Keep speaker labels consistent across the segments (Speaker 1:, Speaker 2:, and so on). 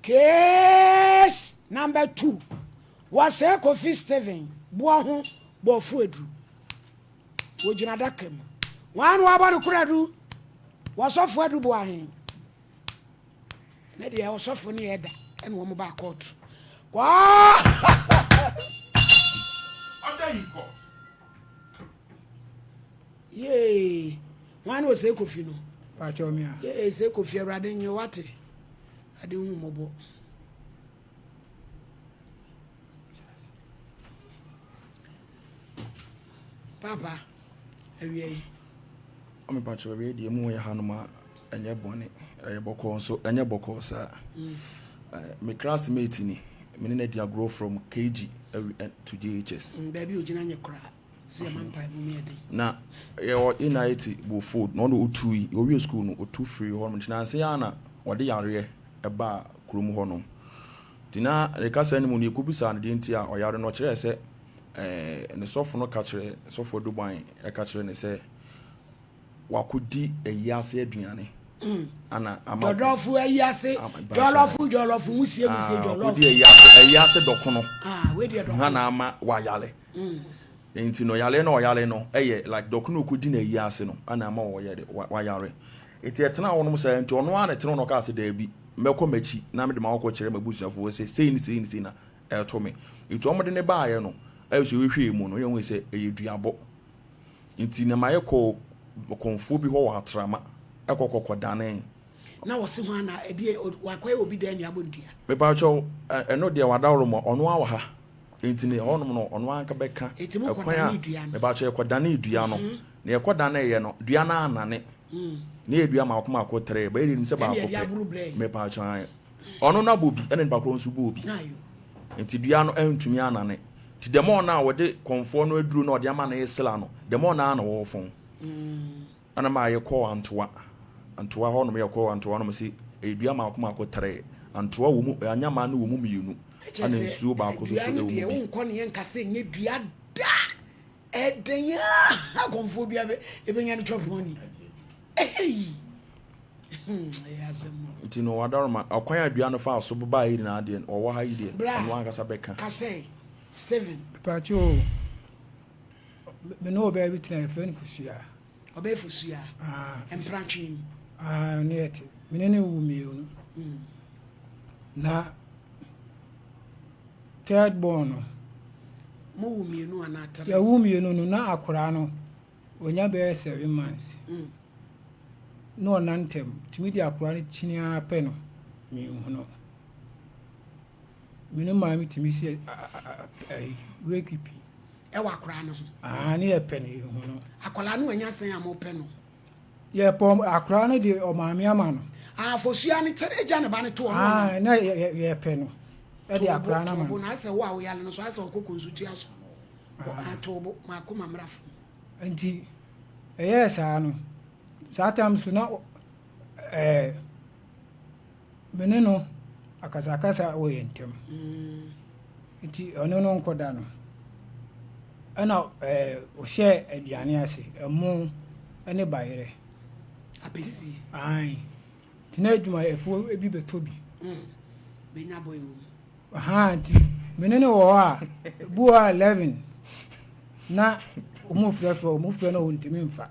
Speaker 1: Case number 2, Wɔsɛe Kofi Stephen boɔ ho bɔɔfo aduru. Wɔgyina adaka mu. Wɔn na wɔabɔ no koradu. Wɔsɔfo adu boahen. Ne deɛ ɔsɔfo ne ɛda ɛna wɔn ba kɔɔto. Kɔɔ.
Speaker 2: Order in court.
Speaker 1: Yee. Wɔn na ɔsɛe Kofi no.
Speaker 3: Pakyɛw me a.
Speaker 1: Yee, sɛ Kofi, Awurade nye wate. Awurade hu mmɔbɔ. Papa, awia yi.
Speaker 4: Ɔmepakyɛw, awia deɛ mu yɛ hanom a, ɛnyɛ bɔne, ɛyɛ bɔkɔɔ nso ɛnyɛ bɔkɔɔ saa. Me classmate ni, me ne no adi agorɔ from KG to JHS.
Speaker 1: Baabi ogyina nyɛ koraa sɛ yɛma mpaebɔ mu yɛ den.
Speaker 4: Na yɛwɔ yɛnyinaa yɛte Bofold na ɔno ɔtu yi, ɔwie school no, ɔtu firi hɔ nom nti nansa yi ara na ɔde yareɛ ɛbaa kurom hɔ nom. Nti na ne kasa no mu no, yɛkɔbisaa no deɛ nti a ɔyare no, ɔkyerɛɛ sɛ ne sɔfo no ka kyerɛ, sɔfo Aduban ɛka kyerɛ no sɛ wakɔdi ayi ase aduane ana ama
Speaker 1: jɔlɔfo ayi ase jɔlɔfo, jɔlɔfo musie musie jɔlɔfo.
Speaker 4: Wakɔdi ayi ase dɔkono.
Speaker 1: Ah, wei deɛ dɔkono.
Speaker 4: Ha na ama wayale. Nti no yale no ɔyale no ɛyɛ like dɔkono okɔdi na ayi ase no ana ama wɔyɛ de wayare. Nti ɛtena hɔ nom saa, nti ɔno ara na ɛtena hɔ na ɔkaa sɛ daabi, mɛkɔ m'akyi na mede ma wakɔ kyerɛ m'abusuafoɔ sɛ sei ne sei ne sei na ɛto me. Nti wɔn de ne baayɛ no, ɛyɛ sɛ wɔhwɛ mu no, yɛn sɛ ɛyɛ duabɔ. Nti na ma yɛkɔ kɔnfuo bi hɔ wɔ Atrama, ɛkɔ kɔkɔ dane.
Speaker 1: Na wɔsi ho ana ɛdeɛ wakɔyɛ obi dan ni abɔ ndua?
Speaker 4: Mepatwɛw, ɛno deɛ wadaworo mu, ɔno awɔ ha, nti ne hɔnom no ɔno anka bɛka.
Speaker 1: Eti mo
Speaker 4: ɛkwan a
Speaker 1: kɔdane dua no?
Speaker 4: Mepatwɛw, yɛkɔdane dua no na yɛkɔdane yɛ no, dua no anane ne yɛ dua maako maako tere bɛyɛ deɛ nim sɛ
Speaker 1: Ɛne
Speaker 4: baako
Speaker 1: yɛde
Speaker 4: pɛ.
Speaker 1: aboro brɛ yi.
Speaker 4: Mepatwɛw, ɔno no abɔ bi ɛna nipa korɔ nso bɔ bi.
Speaker 1: Ayo.
Speaker 4: Nti dua no ɛntumi anane, nti dɛm ɔno a wɔde kɔnfoɔ no aduro na ɔde ama no esela no, dɛm ɔno a na wɔwɔ fɔn ɛna maa yɛkɔɔ Antoa, Antoa hɔnom, yɛkɔɔ Antoa hɔnom sɛ ɛyɛ dua maako maako tere. Antoa wɔ mu, anyama no wɔ mu mmienu
Speaker 1: Ɛkyɛ
Speaker 4: ɛna
Speaker 1: sɛ
Speaker 4: nsuo baako nso
Speaker 1: dua
Speaker 4: so
Speaker 1: no
Speaker 4: ɛwɔ
Speaker 1: deɛ
Speaker 4: mu bi.
Speaker 1: wonkɔ ne yɛnka sɛ nyɛ dua da ɛdɛn a akɔmfoɔ bi abɛ ɛbɛnya no chop money. Ɛyi ɛyɛ asɛm o.
Speaker 4: Nti no wadaroma, ɔkwan a dua no fa so baa yi nyinaa deɛ, ɔwɔ ha yi deɛ,
Speaker 1: Bra.
Speaker 4: ɔno ankasa bɛka.
Speaker 1: Kasɛ Steven.
Speaker 3: Pakyɛw, me ne ɔbaa bi tena, yɛfrɛ no Fusua.
Speaker 1: Ɔbɛyɛ Fosua?
Speaker 3: Ah.
Speaker 1: Mprantwe mu?
Speaker 3: Ah, ne yɛte. Me ne ne wu mmienu. Na third born no,
Speaker 1: Mowu mmienu anaa tere?
Speaker 3: Yɛwo mmienu no na akwaraa no ɔnya bɛyɛ 7 months. Na ɔna ntɛm tumi de akwaraa no kyini ara pɛ no, menhunu. Me ne maame tumi si ɛyi wake pi.
Speaker 1: Ɛwɔ akwaraa no ho?
Speaker 3: Ah, ne yɛpɛ no, yɛhu no.
Speaker 1: Akwaraa no anya sɛn a mopɛ no?
Speaker 3: Yɛpɔ akwaraa no de ɔmaame ama no.
Speaker 1: Ah, Fosua ne tere agya ne ba no to ɔno
Speaker 3: Ah,
Speaker 1: ana?
Speaker 3: na yɛpɛ no ɛde akwaraa no ama
Speaker 1: Tobo
Speaker 3: no.
Speaker 1: na asɛ wo a woyale no so asɛ ɔkɔkɔ nso tua so. Ah, tobo maako ma mmra fam.
Speaker 3: Nti ɛyɛɛ saa no, saa tam so na me ne no akasakasa wɔ yɛn ntam, nti ɔno no nkɔda no ɛna ɔhyɛ aduane ase, ɛmo ɛne bayerɛ.
Speaker 1: Apɛsie.
Speaker 3: Ae, nti na adwumayɛfoɔ bi bɛtɔ bi.
Speaker 1: Bɛnya bɔ ɛwɔ mu.
Speaker 3: Aha, nti me ne no wɔ hɔ a, bu hɔ a 11 na ɔmo frɛfrɛ, ɔmo frɛ no, ɔntumi mfa.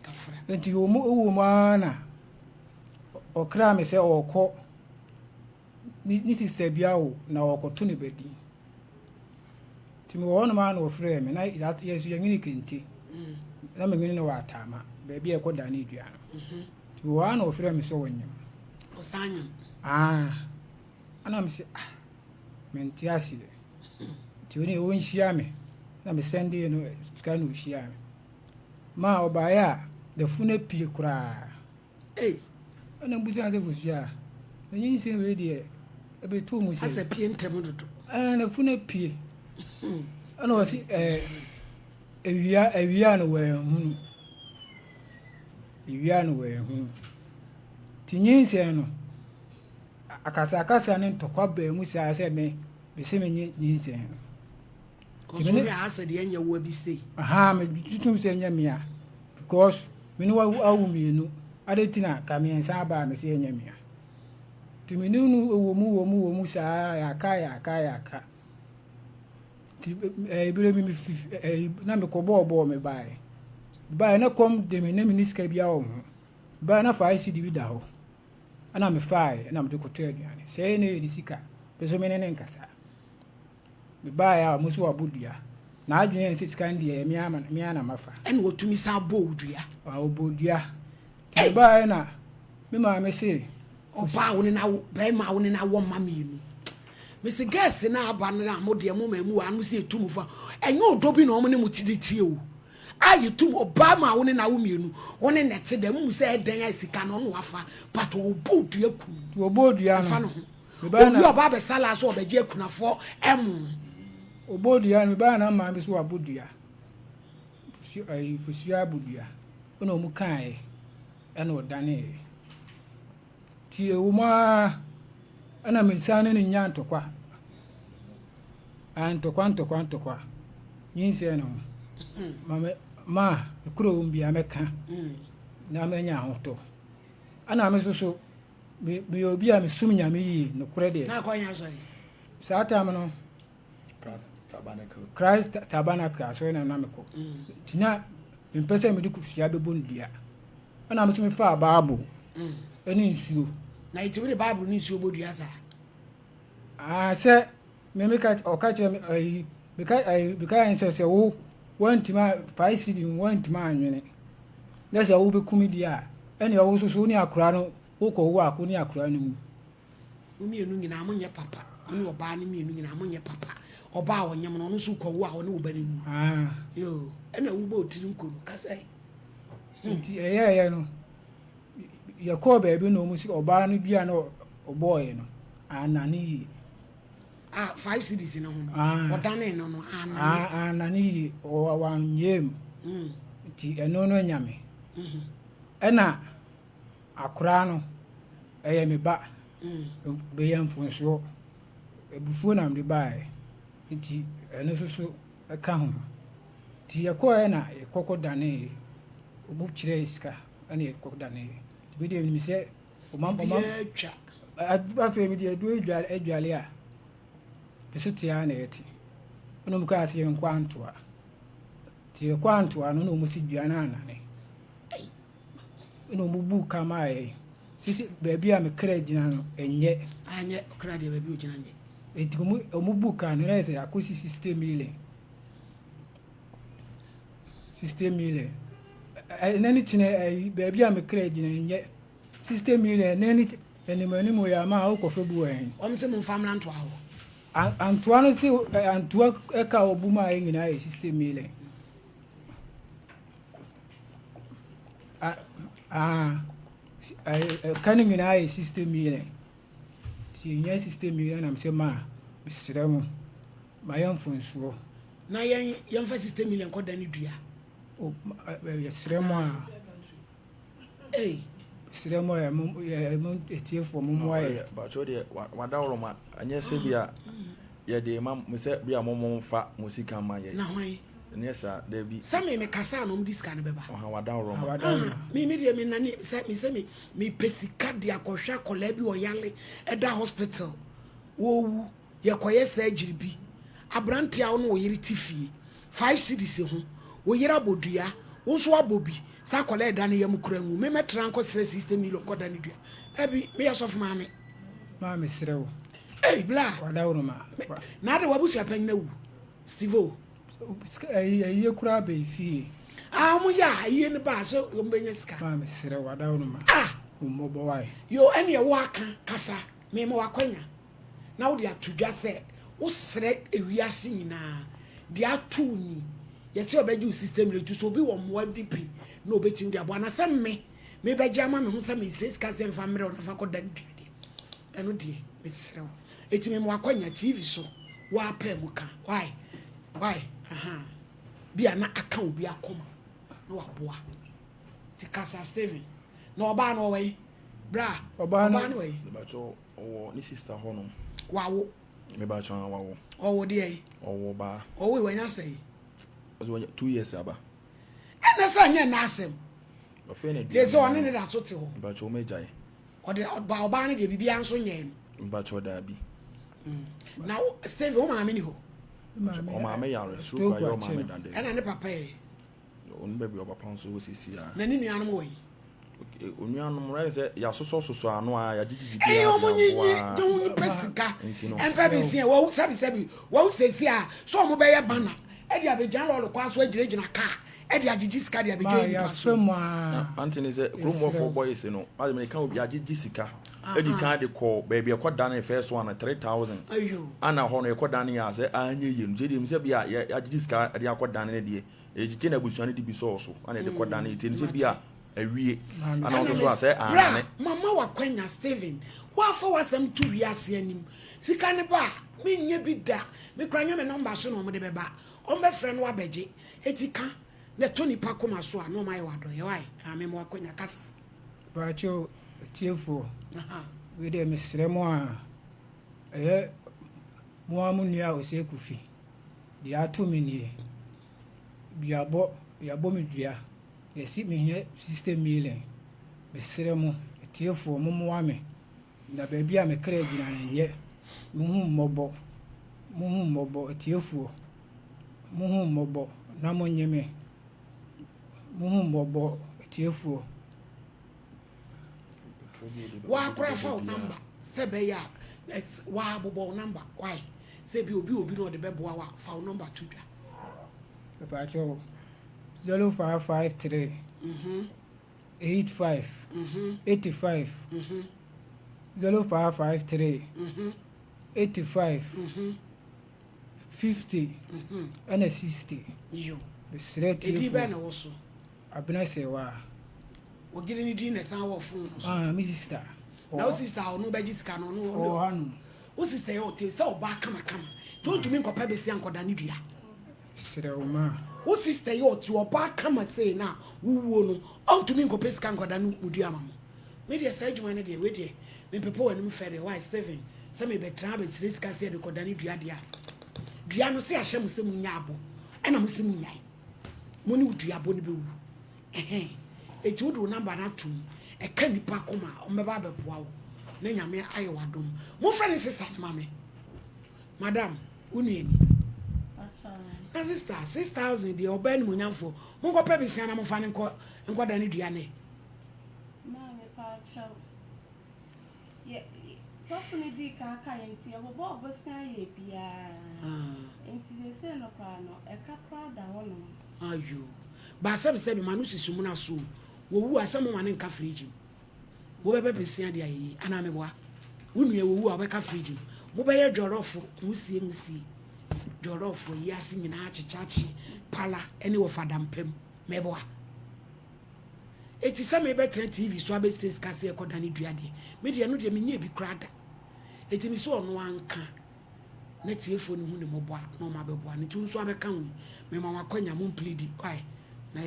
Speaker 1: Kafra.
Speaker 3: Nti ɔmo wɔ mu ara na ɔkra me sɛ ɔrekɔ ne sister bi awo na ɔrekɔto ne badi. Nti mewɔ hɔnom ara na ɔfrɛɛ me na yɛ so yɛnwene kente na menwene no wɔ Ataama baabi a ɛkɔ dane dua no. Nti mewɔ hɔ ara na ɔfrɛɛ me sɛ ɔnyem.
Speaker 1: Ɔsan nyem?
Speaker 3: Ah, ana me sɛ, ah, mente aseɛ. Nti ɔne ɔnhyia me na mesɛndee no sika na ɔhyia me ma ɔbaeɛ a dafo no apue koraa.
Speaker 1: Ei.
Speaker 3: Ɛna mbusa sɛ, Fosua a na nyinsɛn wei deɛ ɛbɛtoo mu sɛ
Speaker 1: asɛ pie ntɛm dodo.
Speaker 3: Ɛɛ, nafo no apue. Ɛna ɔse awia awia no wɔanhunu, awia no wɔanhunu. Nti nyinsɛn no akasakasa ne ntɔkwa baa mu saa sɛ me mese menye nyinsɛn no.
Speaker 1: Kɔnso hwɛ asɛ deɛ ɛnyɛ wo abi sei.
Speaker 3: Aha, me tutum sɛ ɛnyɛ mea because me ne wawu awo mmienu ade ti na ka mmiɛnsa aba a mese ɛnyɛ mea. Nti me ne no wɔ mu wɔ mu wɔ mu saa yɛaka yɛaka yɛaka. Nti ɛɛ berɛ bi mefi ɛɛ na mekɔbɔɔ bɔɔl mebaeɛ. Mebaeɛ na kɔm de me na menni sika biara wɔ me ho. Mebaeɛ na five cedi bi da hɔ. Ɛna mefaeɛ ɛna mede kɔtɔɔ aduane. Sɛɛ na ɛyɛ ne sika. Me nso me ne no nkasa. Mebaeɛ a ɔmo nso wabɔ dua. N'adwene yɛ sɛ sika no deɛ ɛyɛ me ara na mafa.
Speaker 1: Ɛna ɔtumi san bɔɔ wo dua?
Speaker 3: Ɔbɔɔ dua. Nti mebaeɛ na me maame se.
Speaker 1: Ɔbaa a wo ne no awo, barima a wo ne no awɔ mma mmienu. Mese girls no aba no a mo deɛ mo maa mu wɔ ha no mo se yɛtu mo fo a, ɛnyɛ ɔdɔ bi na wɔn ne mo te de tie o. A yɛtu mo, ɔbaa ma wo ne no awo mmienu, wo ne no te dɛm, mo sɛ ɛdɛn a sika no ɔno wafa, but ɔbɔ dua kum.
Speaker 3: Ɔbɔ dua no.
Speaker 1: Ɛfa ne ho. Owie ɔba abɛsa laa so ɔbɛgye akunafoɔ ɛmo.
Speaker 3: Ɔbɔ dua no, mebaa na maame so wabɔ dua. Fusua abɔ dua. Ɛna ɔmo kaeɛ, ɛna ɔdaneeɛ. Nti ɛwɔ mu ara ɛna me san ne no nyaa ntɔkwa. Ah, ntɔkwa ntɔkwa ntɔkwa. Nyinsɛn no ho. Ma me ma kuro wɔ mu biara mɛka na manya ahotɔ. Ɛna me nso so me meyɛ obi a mesom Nyame yie nokorɛ deɛ.
Speaker 1: Na akɔ nyɛ asɔre.
Speaker 3: Saa tam no
Speaker 4: Christ Tabernacle.
Speaker 3: Christ Tabernacle asɔre na na mekɔ. Nti na mempɛ sɛ mede kosua bɛbɔ no dua. Ɛna me nso mefaa Bible ne nsuo.
Speaker 1: Na yɛtumi de Bible ne nsuo bɔ dua saa?
Speaker 3: Ah, sɛ me meka ɔka kyerɛ me ayi meka ayi meka yɛn sɛ sɛ wo wantumi a five cedi wantumi anwene na sɛ wobɛku me deɛ a ɛne ɔwo nso so wo ne akora no wokɔ wo a wo ne akora no mu.
Speaker 1: Mo mmienu nyinaa monyɛ papa. Wo ne ɔbaa no mmienu nyinaa monyɛ papa. Ɔbaa a ɔnyem no ɔno nso kɔ wo a ɔne wo ba no nwu.
Speaker 3: Ah.
Speaker 1: Yoo, ɛna wobɔ otiri nko no kasa yi.
Speaker 3: Nti ɛyɛɛyɛ no, yɛkɔɔ baabi na wɔn si ɔbaa no dua na ɔbɔɔyɛ no, annane yie.
Speaker 1: Ah, five cedis no ho no, ah. ɔdanee no no, annane.
Speaker 3: Ah, annane yie, wanyɛ mu. Mm. Nti ɛno no anya me. Mm-hmm. Ɛna akoraa no, ɛyɛ me ba. Mm. Bɛyɛ mfonsoɔ. Abufuo na mede baeɛ. Nti ɛno nso so ɛka ho. Nti yɛkɔɔɛ na yɛkɔkɔ danee, ɔmo kyerɛɛ sika ɛna yɛkɔ danee. Nti me deɛ menim sɛ ɔma ɔma afei me deɛ aduro adwale adwale a me so te ara na ɛte. Ɛna ɔmo kaa sɛ yɛnkɔ antoa. Nti yɛkɔ antoa no na ɔmo si dua no anane. Ɛna ɔmo buu ka maa yɛn. Sisi baabi a me kra gyina no ɛnyɛ.
Speaker 1: Anyɛ ɔkra deɛ baabi ogyina nyɛ.
Speaker 3: Nti ɔmo ɔmo buu ka no na yɛ sɛ akɔsi 60 million. 60 million. Ɛnɛ ne kyinɛ ɛyi baabi a me kra gyina nyɛ 60 million ɛnɛ ne anim anim yɛ ama a wokɔfɛ bu wɔ ɛn.
Speaker 1: Wɔn sɛ mo nfa mmra ntoa hɔ.
Speaker 3: Antoa no se antoa ɛka a ɔbu maa yɛ nyinaa yɛ 60 million. Ɛka no nyinaa yɛ 60 million. Nti yɛnya 60 million na mesɛ maa mesrɛ mo mayɛ mfonsoɔ.
Speaker 1: Na yɛn yɛmfa 60 million kɔ da ne dua.
Speaker 3: O yɛsrɛ mo a.
Speaker 1: Ei.
Speaker 3: Mesrɛ mo ɛ mo ɛ mo atiefoɔ mo mmoa yɛ.
Speaker 4: Bakyɛ deɛ wadaworo ma ɛnyɛ sɛ bi a yɛde ma mo sɛ bi a mo mo nfa mo sika ma yɛ.
Speaker 1: Na hwan?
Speaker 4: Ɛnyɛ saa dabi.
Speaker 1: Sɛ me me kasa a na wɔn de sika no bɛba.
Speaker 4: Ɔha wadaworo ma.
Speaker 1: Me me deɛ me nani sɛ me sɛ me me pɛ sika de akɔhwɛ akɔlaa bi ɔyale ɛda hospital wɔwu. Yɛkɔyɛ surgery bi. Aberante a wo ne wo yere te fie, five cedis ho, wo yere abɔ dua, wo nso woabɔ bi, sɛ akwadaa a ɛda ne yam koraa nwu, me mɛtra nkɔsrɛ 60 million kɔda ne dua. Dabi, meyɛ sɔfo maame.
Speaker 3: Maa mesrɛ wo.
Speaker 1: Ei, bla.
Speaker 3: Wadaworo ma.
Speaker 1: Na ade w'abusua panyin awu. Steve o.
Speaker 3: Ayie koraa bɛyi fie.
Speaker 1: Ah, wɔn yɛ a ayie no ba a sɛ wɔn bɛnya sika.
Speaker 3: Maa mesrɛ wo wadaworo ma.
Speaker 1: Ah.
Speaker 3: Wo mmɔbɔ wae.
Speaker 1: Yo, ɛne ɛwɔ aka kasa, mema w'akwanya. na wode ato dwa sɛ wosrɛ ewiase nyinaa deɛ ato wo ni yɛsɛ ɔbɛgye wo system rate so obi wɔ mmoa bi pi na obɛtumi de aboa na sɛ me mebɛgye ama me ho sɛ mesrɛ sika sɛ mfa mmerɛ wo na fa kɔda no dua deɛ ɛno deɛ mesrɛ wo ɛti me mmoa kwanya tv so woapɛ mu ka why why aha bi a na aka obi akoma na waboa ti kasa Steven na ɔbaa no ɔwɔ yi bra ɔbaa no wɔ yi
Speaker 4: Ɔwɔ ne sister hɔ nom.
Speaker 1: Wawo.
Speaker 4: Me ba kyɛn wawo.
Speaker 1: Ɔwɔ deɛ yi.
Speaker 4: Ɔwɔ baa.
Speaker 1: Ɔwɔ yi wanya sɛ yi.
Speaker 4: Ɔsɛ wanya 2 years aba.
Speaker 1: Ɛnɛ sɛ nyɛ n'asɛm.
Speaker 4: Ɔfɛ na
Speaker 1: dua. Sɛ ɔne ne da so te hɔ.
Speaker 4: Ba kyɛn ɔmo agyae.
Speaker 1: Ɔde ɔba ɔbaa no deɛ biribiara nso nyɛɛ no.
Speaker 4: Mpakyɛw daabi.
Speaker 1: Na wo Stephen wo maame ni hɔ?
Speaker 4: Ɔmaame yare stroke ayɛ ɔmaame dada.
Speaker 1: Ɛna ne papa yɛ?
Speaker 4: Ɔno baabi ɔpapa nso wɔ sisi a.
Speaker 1: Na ne nuanom wɔ yi?
Speaker 4: Onuanom rɛ sɛ yɛasosɔsosɔ ano a yɛagyegyegye bi
Speaker 1: a wɔn nyi nyi de wɔn nipa sika ɛmpɛ bi si wɔn sɛbi sɛbi wɔn sɛsi a so wɔn bɛyɛ bana ɛde abɛgyina lɔɔre kwan so agyinagyina kaa ɛde agyegye sika de abɛgya nipa so.
Speaker 4: Na ante ne sɛ kuromɔfoɔ boys no ade meka obi agyegye sika ɛdi kan de kɔ baabi ɛkɔ dane first one 3000 ana hɔ no ɛkɔ dane yɛ a sɛ anyɛ yie no sɛ deɛ sɛ bi a yɛagyegye sika de akɔ dane no deɛ ɛgyegye na abusua no de bi sɔɔ so ana ɛde kɔ dane ɛti sɛ bi a awie ana ɔto so a sɛ anane.
Speaker 1: Mama wakwanya Steven wafa wasɛm to wiase anim sika ne ba a menyɛ bi da mekura nyɛ me nɔmba so na ɔmode bɛba ɔmbɛfrɛ no wabɛgye Eti ka na ɛtɔ nipa koma so a na ɔma ayɛ wo adɔeɛ wai aah mema wo akwanya kasa.
Speaker 3: Mpakyɛw atiefoɔ, wei deɛ mesrɛ mo a, ɛyɛ mo ara mo nua Osei Kofi, deɛ ato me nie, duabɔ, yɛabɔ me dua, yɛse mehia 60 million, mesrɛ mo atiefoɔ mommoa me, na baabi a me kra gyina no nyɛ, monhu mmɔbɔ, monhu mmɔbɔ atiefoɔ. Monhu mmɔbɔ na monnye me. Monhu mmɔbɔ atiefoɔ.
Speaker 1: Woakora fa wo number sɛ ɛbɛyɛ a woabobɔ wo number why sɛ bi obi obi na ɔde bɛboa wo a fa wo number to dwa.
Speaker 3: Mepaakyɛw 0553 85 85 0553 85 50 ɛna 60.
Speaker 1: Yo.
Speaker 3: Mesrɛ
Speaker 1: Edin
Speaker 3: tiefo.
Speaker 1: bɛn na ɛwɔ so?
Speaker 3: Abena Sewaa.
Speaker 1: Wo yere ne din na ɛsan wɔ phone no so.
Speaker 3: Ah, me sister.
Speaker 1: Na wo sister a ɔno bɛgye sika no ɔno
Speaker 3: Ɔwɔ hanom.
Speaker 1: Wo sister yɛ ɔte sɛ ɔbaa kamakama. Nti ɔntumi nkɔpɛ besia nkɔda ne dua.
Speaker 3: Mesrɛ wo ma.
Speaker 1: Wo sister yɛ ɔte ɔbaa kama sei na wowuo no ɔntumi nkɔpɛ sika nkɔda ne mo dua ma mo. Me deɛ saa adwuma no deɛ wei deɛ mempepa w'anim fɛreɛ why Stephen sɛ mebɛtena abɛsrɛ sika sɛ yɛde kɔdane dua deɛ a dua no sɛ ahyɛ mo sɛ monya abɔ ɛna mo sɛ monyae mo ne wo dua bɔ no bɛwu ɛhɛn ɛti wode wo namba no atom ɛka nipa koma a ɔmbɛba abɛboa wo na nyame ayɛ w'adom momfrɛ ne sister no ma me madam wo nuani na sister 6000 deɛ ɔbaa animonyamfoɔ monkɔpɛ besia na momfa no nkɔ nkɔdane dua ne
Speaker 2: Maa mepaakyɛw. Yɛ sɔfo no dii kan ka yɛn nti yɛbobɔɔ bosea yɛɛ biara. Nti seesei no koraa no ɛka koraa da hɔnom.
Speaker 1: Ayoo. Ba sɛbisɛbi ma no sisi mona so o. Wowu a sɛ moma no nka fridge mu. Wobɛpɛ besia de ayɛ yie anaa meboa? Wo nua wowu a wobɛka fridge mu. Mobɛyɛ jɔlɔfo nwusie nwusie. Jɔlɔfo yi ase nyinaa kyekyakye pala ne wɔfadampam. Meboa? Enti sɛ mebɛtena TV so abɛsrɛ sika sɛ yɛkɔdane dua deɛ, me deɛ ɛno deɛ menyɛɛ bi koraa da. Enti mese ɔno ara nka na tiefoɔ no hu ne mmɔbɔ a na wɔn abɛboa no. Nti wo nso abɛka ho yi, mema wo akwanya, mo mplidi, why? Na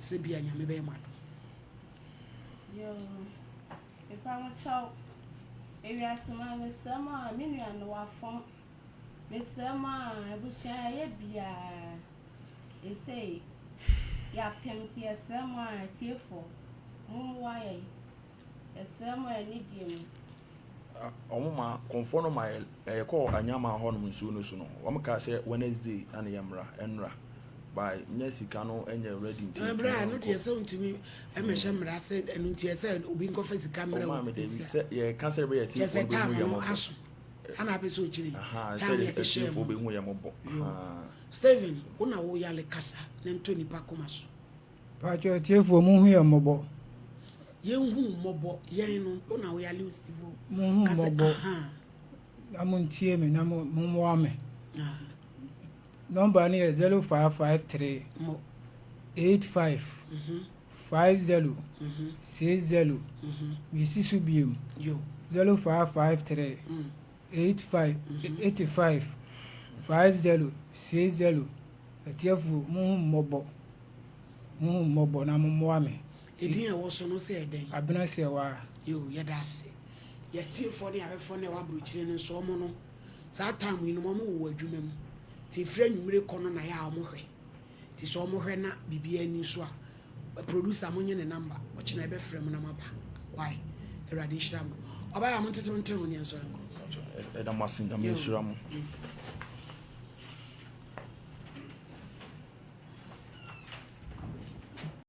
Speaker 1: sɛ bia Nyame bɛyɛ mo adom.
Speaker 2: Yoo, mepa mo kyɛw. Ewiase ma mesrɛ mo a, me nua no wafom. Mesrɛ mo a, abusua yɛayɛ biaa. Seesei yɛapem nti yɛsrɛ mo a atiefoɔ mommoa yɛn. Yɛsrɛ mo anidie mu.
Speaker 4: Wɔn ma kɔnfoɔ no ma yɛ yɛkɔɔ Anyama hɔ nom nsuo no so no wɔn kaa sɛ Wednesday ɛna yɛ mmra ɛnra by nyɛ sika no ɛnyɛ ready nti.
Speaker 1: Ɛbrɛ a ɛno deɛ sɛ ntumi ɛmɛhyɛ mmra sɛ ɛno nti ɛsɛ obi nkɔfa sika mmra
Speaker 4: wɔ
Speaker 1: sɛ
Speaker 4: sɛ yɛka sɛ yɛbɛyɛ atiefoɔ no bɛhu yɛn mmɔbɔ.
Speaker 1: Aso ana apɛ sɛ ɔkyerɛ
Speaker 4: sɛ atiefoɔ bɛhu yɛn mmɔbɔ.
Speaker 1: Stephen wo na wo yale kasa na ntɔ nipa koma so.
Speaker 3: Paatwɔ atiefoɔ mo hu yɛn mmɔbɔ.
Speaker 1: Yɛn hu mmɔbɔ yɛn no wo na wo yale osifoɔ.
Speaker 3: Mo hu mmɔbɔ na mo ntie me na mo mmoa me. Nɔmba no yɛ 0553 85 50 60 mesi so biem 0553 85 85 50 60 Atiefo, munhu mmɔbɔ, munhu mmɔbɔ na mommoa me.
Speaker 1: Edin a ɛwɔ so no sɛ ɛdɛn?
Speaker 3: Abena Serwaa.
Speaker 1: Yoo, yɛda ase. Yɛatiefoɔ ne ahwɛfoɔ no a ɛwɔ aburokyire no nso, wɔn no, saa time yi no, wɔn wowɔ adwuma mu. Nti ɛfiri anwummere kɔ no na yɛ a wɔhwɛ. Nti sɛ wɔhwɛ na biribiara nni so a, producer monye ne number, ɔkyena yɛbɛfrɛ mo na moaba. Wai? Awurade nhyira mo. Ɔbaa yɛ a mo ntete mo ntene ho ne yɛn nsɔre nkɔ.
Speaker 4: Ɛda mo ase, Nyame nhyira mo.